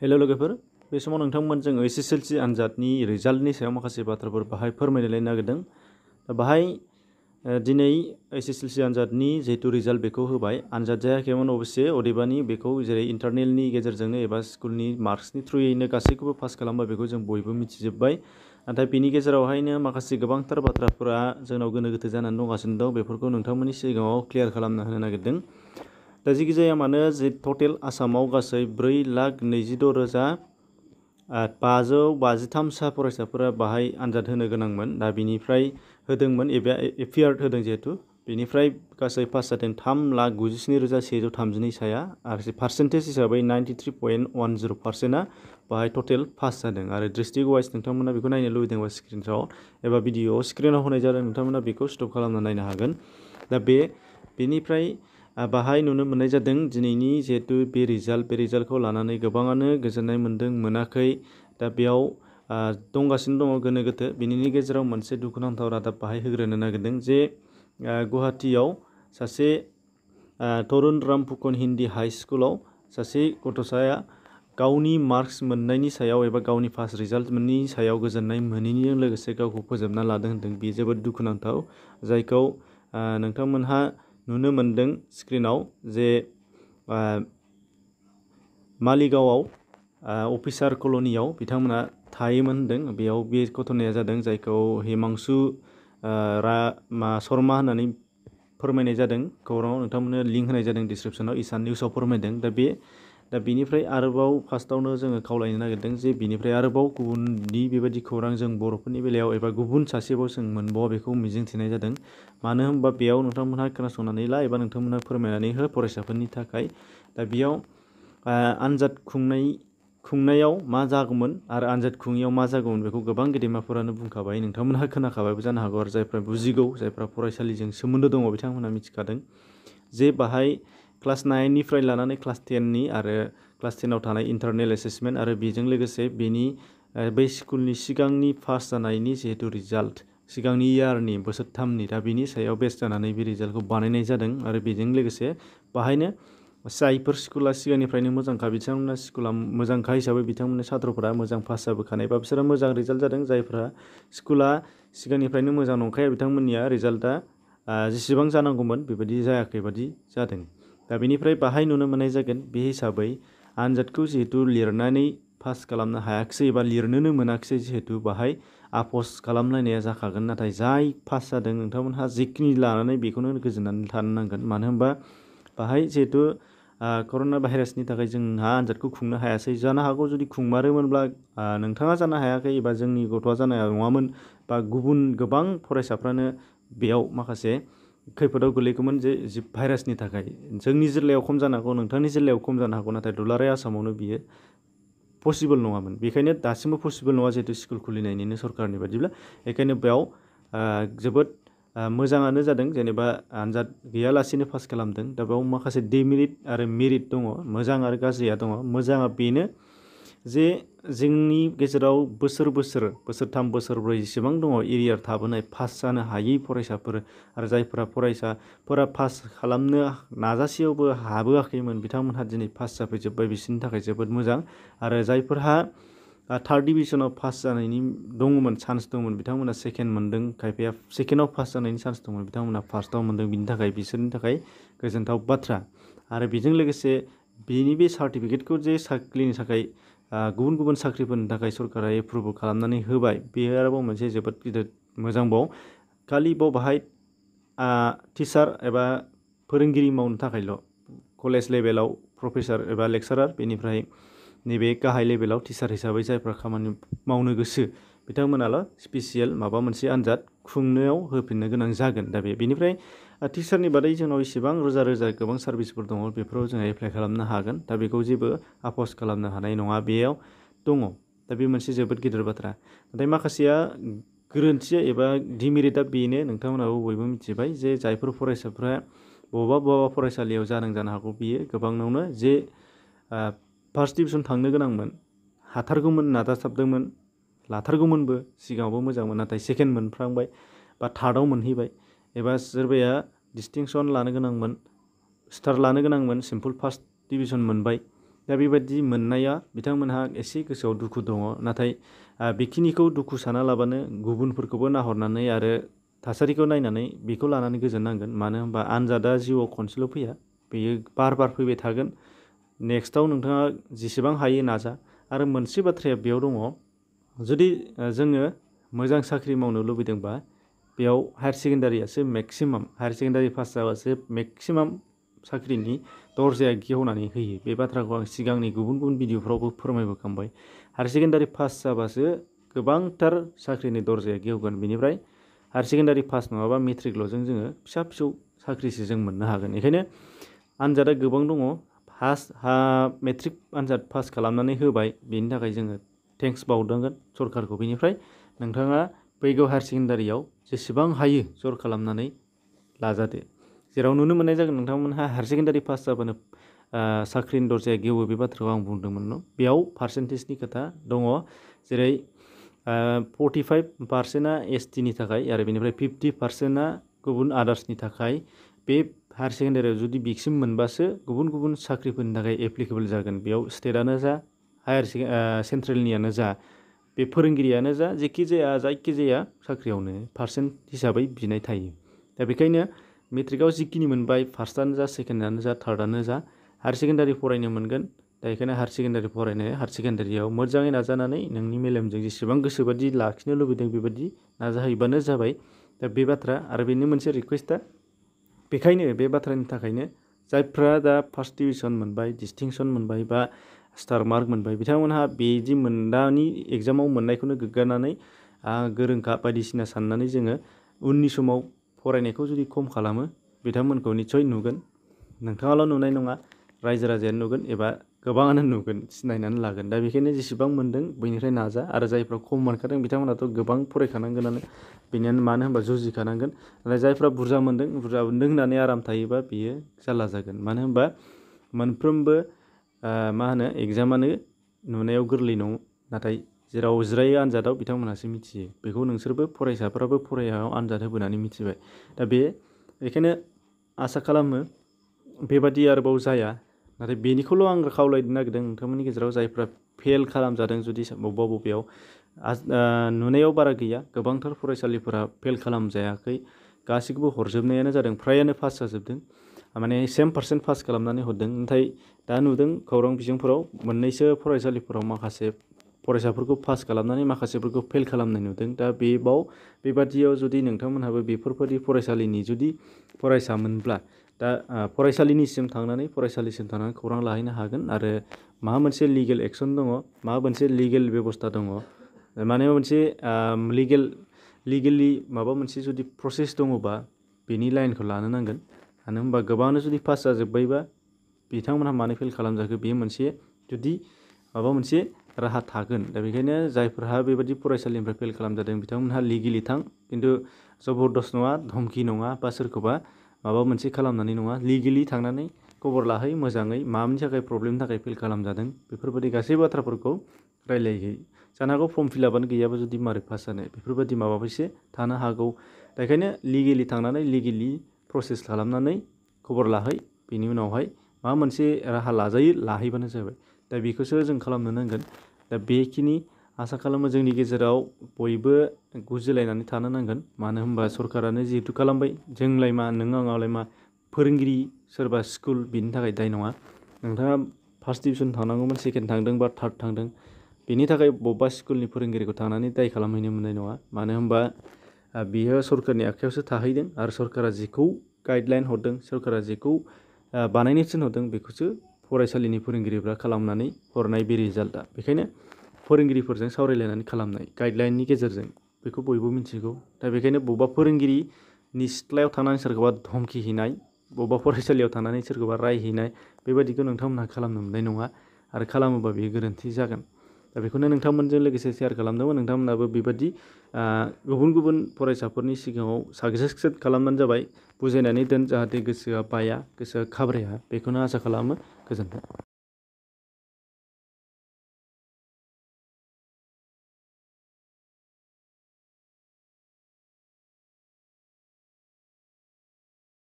Hello लोगोफोर बे समाव नोंथांमोनजों HSLC आनजादनि रिजाल्टनि सायाव माखासे बाथ्राफोर बाहाय फोरमायलायनो नागिरदों। बाहाय दिनै HSLC आनजादनि जेतु रिजाल्ट बेखौ होबाय। आनजाद जायाखैमोन अबसे अदेबानि बेखौ जेरै इन्टारनेलनि गेजेरजोंनो एबा स्कुलनि मार्क्सनि थ्रुयैनो गासैखौबो पास खालामबाय बेखौ जों बयबो मिथिजोब्बाय। नाथाय बेनि गेजेरावहायनो माखासे गोबांथार बाथ्राफोरा जोंनाव गोनो गोथो जानानै दंगासिनो दं। बेफोरखौ नोंथांमोननि सिगाङाव क्लियार खालामना होनो नागिरदों। दा जिखिजाया मानो जे टटेल आसामाव गासै 4,26,553 फरायसाफोरा बाहाय आनजाद होनो गोनांमोन। दा बिनिफ्राय होदोंमोन एबा एपियार्ड होदों जिहेतु बेनिफ्राय गासै पास जादों 3,97,132 साया आरो पार्सेन्टेज हिसाबै 93.10%आ बाहाय टटेल पास जादों। आरो डिस्ट्रिक्ट वाइज नोंथांमोना बेखौ नायनो लुबैदोंबा स्क्रिनआव एबा भिडिअ'आव स्क्रिनाव होनाय जादों, नोंथांमोना बेखौ स्टप खालामना नायनो हागोन। दा बेनिफ्राय बाहाय नुनो मोननाय जादों दिनैनि जिहेतु बे रिजाल्टखौ लानानै गोबाङानो गोजोननाय मोनदों मोनाखै। दा बेयाव दंगासिनो दङ गोनो गोथो। बिनि गेजेराव मोनसे दुखुनांथाव रादाब बाहाय होग्रोनो नागिरदों जे गुवाहाटीयाव सासे तरुण राम फुकन हिन्दी हाई स्कुलाव सासे गथ'साया गावनि मार्क्स मोननायनि सायाव एबा गावनि पास रिजाल्ट मोननायनि सायाव गोजोननाय मोनैनिजों लोगोसे गावखौ फोजोबना लादों होनदों। बेयो जोबोद दुखुनांथाव, जायखौ नोंथांमोनहा नुनो मोनदों स्क्रिनाव जे मालिगावआव अफिसार कल'नियाव बिथांमोना थायोमोन होनदों। बेयाव बे घटनाया जादों, जायखौ हिमांशु शर्मा होननानै फोरमायनाय जादों। खौराङाव नोंथांमोननो लिंक होनाय जादों डिसक्रिपसनाव, इसान निउसाव फोरमायदों। दा बेनिफ्राय आरोबाव फार्स्टआवनो जोङो खावलायनो नागिरदों जे बिनिफ्राय आरोबाव गुबुननि बेबायदि खौरां जों बर'फोरनि बेलायाव एबा गुबुन सासेबाव जों मोनबावा बेखौ मिजिंथिनाय जादों। मानो होनबा बेयाव नोंथांमोनहा खोनासंनानै ला एबा नोंथांमोनहा फोरमायनानै हो फरायसाफोरनि थाखाय। दा बेयाव आनजाद खुंनायाव मा जागौमोन आरो आनजाद खुङियाव मा जागौमोन बेखौ गोबां गेदेमाफोरानो बुंखाबाय, नोंथांमोनहा खोनाखाबायबो जानो हागौ। आरो जायफ्रा बुजिगौ, जायफ्रा फरायसालिजों सोमोन्दो दङ बिथांमोनहा मिथिखादों जे बाहाय क्लास 9निफ्राय लानानै क्लास 10नि आरो क्लास 10आव थानाय इन्टारनेल एसेसमेन्ट आरो बेजों लोगोसे बेनि बै स्कुलनि सिगांनि पास जानायनि जिहेतु रिजाल्ट सिगांनि इयारनि बोसोरथामनि, दा बिनि सायाव बेस जानानै बे रिजाल्टखौ बानायनाय जादों। आरो बेजों लोगोसे बाहायनो जायफोर स्कुला सिगांनिफ्रायनो मोजांखा बिथांमोना स्कुला मोजांखा हिसाबै बिथांमोननि सात्रफोरा मोजां पास जाबोखानाय बा बिसोरा मोजां रिजाल्ट जादों। जायफ्रा स्कुला सिगांनिफ्रायनो मोजां नंखाया बिथांमोननिया रिजाल्टआ जेसेबां जानांगौमोन बेबायदि जायाखै बादि जादों। दा बेनिफ्राय बाहाय नुनो मोननाय जागोन बे हिसाबै आनजादखौ जिहेतु लिरनानै पास खालामनो हायाखिसै एबा लिरनोनो मोनाखिसै, जिहेतु बाहाय आफस खालामलायनाया जाखागोन। नाथाय जाय पास जादों नोंथांमोनहा जिखिनि लानानै बेखौनो गोजोननानै थानो नांगोन। मानो होनबा बाहाय जिहेतु कर'ना भाइरासनि थाखाय जोंहा आनजादखौ खुंनो हायासै। जानो हागौ जुदि खुंमारोमोनब्ला नोंथाङा जानो हायाखै एबा जोंनि गथ'आ जानाय नङामोन बा गुबुन गोबां फरायसाफ्रानो बेयाव माखासे खैफोदाव गोलैगौमोन जे भाइरासनि थाखाय। जोंनि जिल्लायाव खम जानो हागौ, नोंथांनि जिल्लायाव खम जानो हागौ, नाथाय दुलाराय आसामावनो बियो पसिबोल नङामोन। बेखायनो दासिमबो पसिबोल नङा जिहेतु स्कुल खुलिनायनिनो सरकारनि बायदिब्ला। बेखायनो बेयाव जोबोद मोजाङानो जादों, जेनेबा आनजाद गैयालासेनो पास खालामदों। दा बेयाव माखासे डिमेरिट आरो मेरिट दङ, मोजां आरो गाज्रिया दङ। मोजाङा बेनो जे जोंनि गेजेराव बोसोरथाम बोसोरब्रै जेसेबां दङ एरियार थाबोनाय पास जानो हायै फरायसाफोर आरो जायफोरा फरायसाफोरा पास खालामनो नाजासेयावबो हाबोआखैमोन बिथांमोनहा दिनै पास जाफैजोब्बाय, बिसोरनि थाखाय जोबोद मोजां। आरो जायफोरहा थार्ड डिभिजनाव पास जानायनि दङमोन, चान्स दंमोन, बिथांमोना सेकेन्ड मोनदों, खायफाया सेकेन्डआव पास जानायनि चान्स दंमोन, बिथांमोना फार्स्टआव मोनदों। बिनि थाखाय बिसोरनि थाखाय गोजोनथाव बाथ्रा। आरो बेजों लोगोसे बेनि बे सार्टिफिकेटखौ जे साख्रिनि थाखाय गुबुन गुबुन साख्रिफोरनि थाखाय सरकारा एप्रुभ खालामनानै होबाय, बेयो आरोबाव मोनसे जोबोद गिदिर मोजांबाव। खालि बाहाय टिचार एबा फोरोंगिरि मावनो थाखायल', कलेज लेभेलाव प्रफेसार एबा लेक्सारार, बेनिफ्राय नैबे गाहाय लेभेलाव टिचार हिसाबै जायफ्रा खामानि मावनो गोसो बिथांमोनाल' स्पेसियेल माबा मोनसे आनजाद खुंनायाव होफिननो गोनां जागोन। दा बेनिफ्राय टिचारनि बादै जोंनाव इसेबां रोजा गोबां सार्भिसफोर दङ, बेफोराव जोङो एप्लाइ खालामनो हागोन। दा बेखौ जेबो आफस खालामनो हानाय नङा, बेयाव दङ। दा बे मोनसे जोबोद गिदिर बाथ्रा। नाथाय माखासेया गोरोन्थिया एबा डिमेरिटआ बेनो, नोंथांमोनाबो बयबो मिथिबाय जे जायफोर फरायसाफ्रा बबेबा फरायसालियाव जानो हागौ बियो गोबांनावनो जे फार्स्ट डिभिजन थांनो गोनांमोन, हाथारगौमोन, नाजाथाबदोंमोन, लाथारगौमोनबो, सिगाङावबो मोजांमोन, नाथाय सेकेन्ड मोनफ्रांबाय बा थार्डआव मोनहैबाय। एबा सोरबाया डिस्टिंसन लानो गोनांमोन, स्टार लानो गोनांमोन, सिम्पल फार्स्ट डिभिजन मोनबाय, दा बेबायदि मोननाया बिथांमोनहा एसे गोसोआव दुखु दङ। नाथाय बेखिनिखौ दुखु सानालाबानो गुबुनफोरखौबो नाहरनानै आरो थासारिखौ नायनानै बेखौ लानानै गोजोननांगोन। मानो होनबा आनजादा जिउआव खनसेल' फैया, बेयो बार बार फैबाय थागोन। नेक्स्टआव नोंथाङा जेसेबां हायो नाजा। आरो मोनसे बाथ्राया बेयाव दङ, जुदि जोङो मोजां साख्रि मावनो लुबैदोंबा बेयाव हायार सेकेन्डारियासो मेक्सिमाम, हायार सेकेन्डारि पास जाबासो मेक्सिमाम साख्रिनि दर्जाया गेवनानै होयो। बे बाथ्राखौ आं सिगांनि गुबुन गुबुन भिडिअफ्रावबो फोरमायबोखांबाय। हायार सेकेन्डारि पास जाबासो गोबांथार साख्रिनि दर्जाया गेवगोन। बेनिफ्राय हायार सेकेन्डारि पास नङाबा मेट्रिकल'जों जोङो फिसा फिसौ साख्रिसो जों मोननो हागोन। बेखायनो आनजादा गोबां दङ। मेट्रिक आनजाद पास खालामनानै होबाय, बेनि थाखाय जोङो थेंक्स बावनांगोन सरकारखौ। बेनिफ्राय नोंथाङा फैगौ हायार सेकेन्डारियाव जेसेबां हायो जर खालामनानै लाजादो। जेराव नुनो मोननाय जागोन नोंथांमोनहा हायार सेकेन्डारि पास जाबानो साख्रिनि दर्जाया गेवो, बे बाथ्राखौ आं बुंदोंमोन न'। बेयाव पार्सेन्टेजनि खोथा दङ। जेरै 45%आ STनि थाखाय आरो बेनिफ्राय 50%आ गुबुन आदार्सनि थाखाय। बे हायार सेकेन्डारियाव जुदि बिसिम मोनबासो गुबुन गुबुन साख्रिफोरनि थाखाय एप्लिकेबल जागोन। बेयाव स्टेटआनो जा, सेन्ट्रेलनियानो जा, बे फोरोंगिरियानो जा, जायखिजाया साख्रियावनो पार्सेन्ट हिसाबै बिनाय थायो। दा बेखायनो मेट्रिकआव जिखिनि मोनबाय, फार्स्टआनो जा, सेकेन्डआनो जा, थार्डआनो जा, हायार सेकेन्डारि फरायनो मोनगोन। दा बेखायनो हायार सेकेन्डारि फरायनाय, हायार सेकेन्डारियाव मोजाङै नाजानानै नोंनि मेलेमजों जेसेबां गोसोबादि लाखिनो लुबैदों बेबायदि नाजाहैबानो जाबाय। दा बे बाथ्रा आरो बेनि मोनसे रिकुवेस्टआ बेखायनो, बे बाथ्रानि थाखायनो जायफ्रा दा फार्स्ट डिभिजन मोनबाय, डिस्टिंसन मोनबाय बा स्टार मार्क मोनबाय, बिथांमोनहा बेदि मोनदानि एग्जामाव मोननायखौनो गोग्गानानै गोरोंखा बायदिसिना साननानै जोङो उननि समाव फरायनायखौ जुदि खम खालामो, बिथांमोनखौ निस्सय नुगोन। नोंथाङाल' नुनाय नङा, रायजो राजायानो नुगोन एबा गोबाङानो नुगोन, सिनायनानै लागोन। दा बेखायनो जेसेबां मोनदों बेनिफ्राय नाजा। आरो जायफ्रा खम मोनखादों बिथांमोनाथ' गोबां फरायखानांगोनानो, बेनियानो मानो होनबा जुजिखानांगोन। नाथाय जायफ्रा बुरजा मोनदों होननानै आराम थायोबा बियो जारला जागोन। मानो होनबा मोनफ्रोमबो एग्जामानो नुनायाव गोरलै नङा, नाथाय जेराव जिरायो आनजादाव बिथांमोनहासो मिथियो। बेखौ नोंसोरबो फरायसाफ्राबो फरायनायाव आनजाद होबोनानै मिथिबाय। दा बेखायनो आसा खालामो बेबादि आरोबाव जाया। नाथाय बेनिखौल' आं खावलायनो नागिरदों नोंथांमोननि गेजेराव, जायफ्रा फेल खालामजादों, जुदि बबेयाव नुनायाव बारा गैया, गोबांथार फरायसालिफोरा फेल खालामजायाखै, गासैखौबो हरजोबनायानो जादों, फ्रायानो पास जाजोबदों। माने 100% पास खालामनानै हरदों। नाथाय दा नुदों खौरां बिजोंफोराव मोननैसो फरायसालिफोराव माखासे फरायसाफोरखौ पास खालामनानै माखासेफोरखौ फेल खालामनाय नुदों। दा बेबादियाव जुदि नोंथांमोनहाबो बेफोरबादि फरायसालिनि जुदि फरायसामोनब्ला, दा फरायसालिसिम थांनानै खौरां लाहैनो हागोन। आरो माबा मोनसे लिगेल एक्सन दङ, माबा मोनसे लिगेल बेबस्था दङ, माने मोनसे लिगेलि माबा मोनसे जुदि प्रसेस दङबा बेनि लाइनखौ लानो नांगोन। मानो होनबा गोबाङानो जुदि पास जाजोब्बायबा बिथांमोनहा मानो फेल खालामजाखो, बेयो मोनसे जुदि माबा मोनसे राहा थागोन। दा बेखायनो जायफोरहा बेबायदि फरायसालिनिफ्राय फेल खालामजादों बिथांमोनहा लिगेलि थां, खिन्थु जबरदस्त नङा, धमकि नङा, बा सोरखौबा माबा मोनसे खालामनानै नङा, लिगेलि थांनानै खबर लाहै मोजाङै, मानि थाखाय प्रब्लेमनि थाखाय फेल खालामजादों बेफोरबायदि गासै बाथ्राफोरखौ रायलायहै। जानो हागौ फर्म फिलापआनो गैयाबा जुदि मारै पास जानो, बेफोरबायदि माबा मोनसे थानो हागौ। दा बेखायनो लिगेलि थांनानै लिगेलि प्रसेस खालामनानै खबर लाहै, बेनि उनावहाय माबा मोनसे राहा लाजायो लाहैबानो जाबाय। दा बेखौसो जों खालामनो नांगोन। दा बेखिनि आसा खालामो जोंनि गेजेराव बयबो गुजिलायनानै थानो नांगोन। मानो होनबा सरकारानो जिहेतु खालामबाय, जोंलाय मा, नों आंलाय मा, फोरोंगिरि सोरबा स्कुल, बिनि थाखाय दाय नङा। नोंथाङा फार्स्ट डिभिजन थांनांगौमोन, सेकेन्ड थांदों बा थार्ड थांदों, बेनि थाखाय बबेबा स्कुलनि फोरोंगिरिखौ थांनानै दाय खालामहैनो मोननाय नङा। मानो होनबा बियो सरकारनि आखायावसो थाहैदों, आरो सरकारा जेखौ गाइडलाइन हरदों, सरकारा जेखौ बानायनो थिनहरदों, बेखौसो फरायसालिनि फोरोंगिरिफ्रा खालामनानै हरनाय बे रिजाल्टआ। बेखायनो फोरोंगिरिफोरजों सावरायलायनानै खालामनाय गाइडलाइननि गेजेरजों, बेखौ बयबो मिथिगौ। दा बेखायनो बबेबा फोरोंगिरिनि सिथ्लायाव थानानै सोरखौबा धमकि हैनाय, बबेबा फरायसालियाव थानानै सोरखौबा रायहैनाय, बेबायदिखौ नोंथांमोनहा खालामनो मोननाय नङा। आरो खालामोबा बेयो गोरोन्थि जागोन। दा बेखौनो नोंथांमोनजों लोगोसे सेयार खालामदोंमोन। नोंथांमोनाबो बेबायदि गुबुन गुबुन फरायसाफोरनि सिगाङाव साजेस्ट खालामनानै जाबाय, बुजायनानै दोन, जाहाथे गोसोआ बाया, गोसोआ खाब्राया। बेखौनो आसा खालामो। गोजोन्थों।